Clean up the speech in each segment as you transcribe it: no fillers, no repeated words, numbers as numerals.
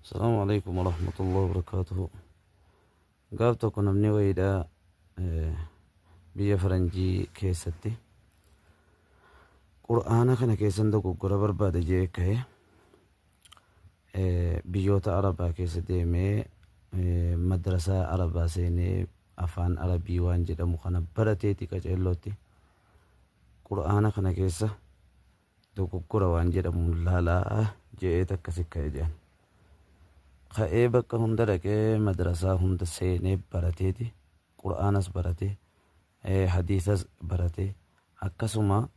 Asalaamu alaikum warahmatullahi wabarakatuhu. Gaaf tokko namni wayiidha biyya faranjii keessatti qur'aana kana keessan dogoggora barbaada jee ka'e, biyyoota arabaa keessa deemee, madrasaa arabaa seenee, afaan arabii waan jedhamu kana barateeti, qaceellootti qur'aana kana keessa dogoggora waan jedhamu laalaa je'eet akkasi ka'e jedhan. Ka'ee bakka hunda dhaqee, madrasaa hunda seenee barateeti, qur'aanas baratee, hadiisas baratee, akkasuma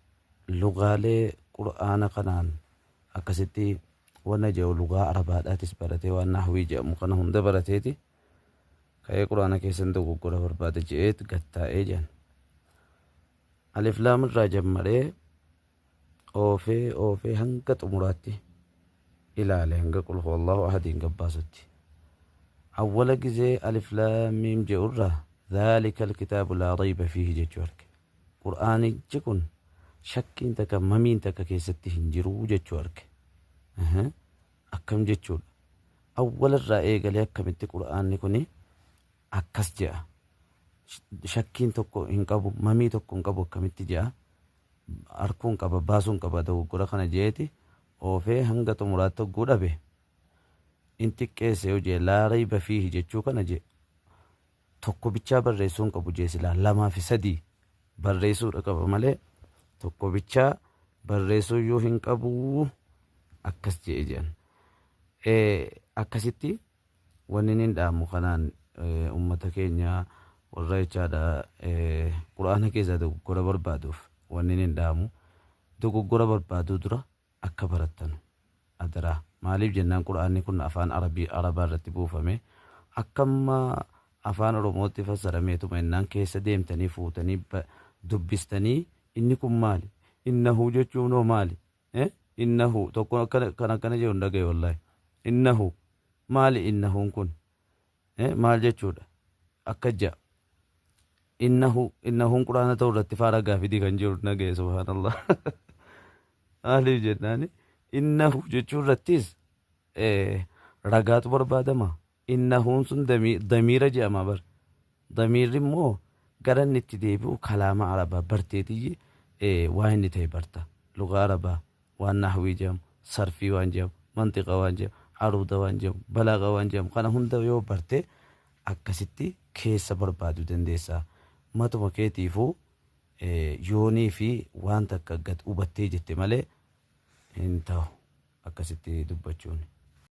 lugaalee qur'aana kanaan akkasitti wanna jedhu lugaa arabaadhaatis baratee, waan nahwii jedhamu kana hunda barateeti, ka'ee qur'aana keessan dogoggora barbaada je'eet gattaa'ee jedhan. Alif laam irraa jammaree oofee oofee hanga xumuraatti ilaale, hanga qul huwallahu ahadiin gabbaasutti. Awwala gizee alif laam miim jedhurraa dhaalika alkitaabu laa rayba fiihi jechuu arge. Qur'aanichi kun shakkiin takka, mamiin takka keessatti hin jiru jechuu arge. Akkam jechuudha? Awwalarraa eegalee akkamitti qur'aanni kuni akkas jedha? Shakkiin tokko hin qabu, mamii tokko hin qabu akkamitti jedha? Harkuun qaba, baasuun qaba dogoggora kana jeeti oofee hanga xumuraatti hogguu dhabe, in xiqqeesse yoo jee, laa rayba fiihi jechuu kana jee tokko bichaa barreessuu hin qabu jee, silaa lamaa fi sadii barreessuudha qaba malee tokko bichaa barreessuu iyyuu hin qabu akkas jee jedhan. Akkasitti wanni inni dhaamu kanaan ummata keenya warra jechaadha quraana keessaa dogoggora barbaaduuf wanni inni dhaamu, dogoggora barbaaduu dura akka barattanu adaraa. Maaliif jennaan, quraanni kun afaan arabii arabaa irratti buufame, akkamma afaan oromootti fassarameetuma innaan keessa deemtanii fuutanii dubbistanii, inni kun maali, innahu jechuun hoo maali? Innahu tokko akkana kan akkana jedhu hin dhagaye wallaahi. Innahu maali? Innahuun kun maal jechuudha? Akka ja'a innahu, innahuun quraana ta'u irratti faara gaafidii kan jiru dhagaye, subhaanallah. Maaliif jennaani, innahu jechuu irrattis ragaatu barbaadama. Innahuun sun damiira jedhama bar. Damiirri immoo gara inni itti deebi'u kalaama arabaa barteetiyyi waa inni ta'e barta. Lugaa arabaa waan nahwii jedhamu, sarfii waan jedhamu, manxiqa waan jedhamu, aruuda waan jedhamu, balaaqa waan jedhamu kana hunda yoo barte akkasitti keessa barbaaduu dandeessa. Matuma keetiifuu yoonii fi waan takka gad hubattee jette malee hin ta'u akkasitti dubbachuun.